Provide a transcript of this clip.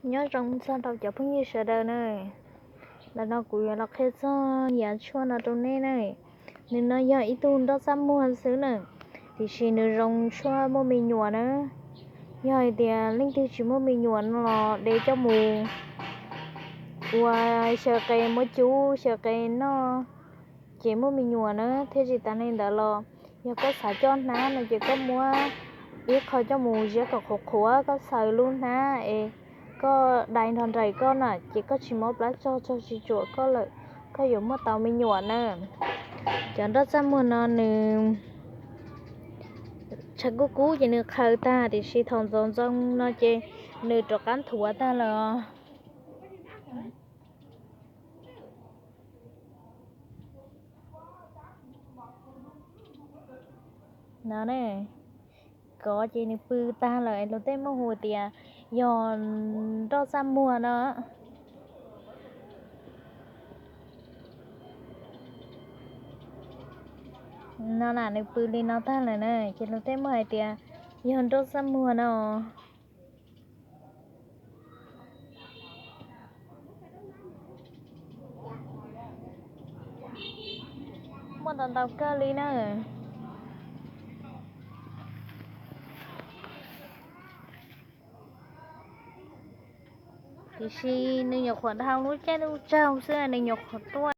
Nyob zoo txog rau cov phooj ywg sawv daws na. Ntawm no kuv yuav los qhia txog yav tshuaj no rau nej na. Nws no yog ib tug nroj txaj muag xwb na, tiam sis nws zoo tshuaj muaj me nyuam na. Yog hais tias leej twg tsis muaj me nyuam no los de coj mus ua xyaw qe muab cub xyaw qe noj, ces muaj me nyuam na. Thiab tsis tas li ntawd los yog koj xav coj hnab no ces koj muab ib qho coj mus ziab kom qhuav qhuav, koj xaws lub hnab es koj dai nrog nraim koj na, ces koj tsis mob plab tsog tsog tsis tsuam koj lawm, koj yuav muaj tau me nyuam na. Cov nroj txaj muag no nws tshav kub kub ces nws qhaws tag, tiam sis thaum ntxoov ntxoo no ces nws rov qab nthuav tag lawm os. No ne, kov ces nws pw tag lawm, luag tej muaj hu tias yog nroj txaj muag no. No na, nws pw li no tag lawm na, ces luag tej muaj hais tias yog nroj txaj muag no. Muaj ntau ntau kawg li na. Tiam sis nws nyuam qhuav dhau lub caij lub tsaug xwb, nws nyuam qhuav tuaj.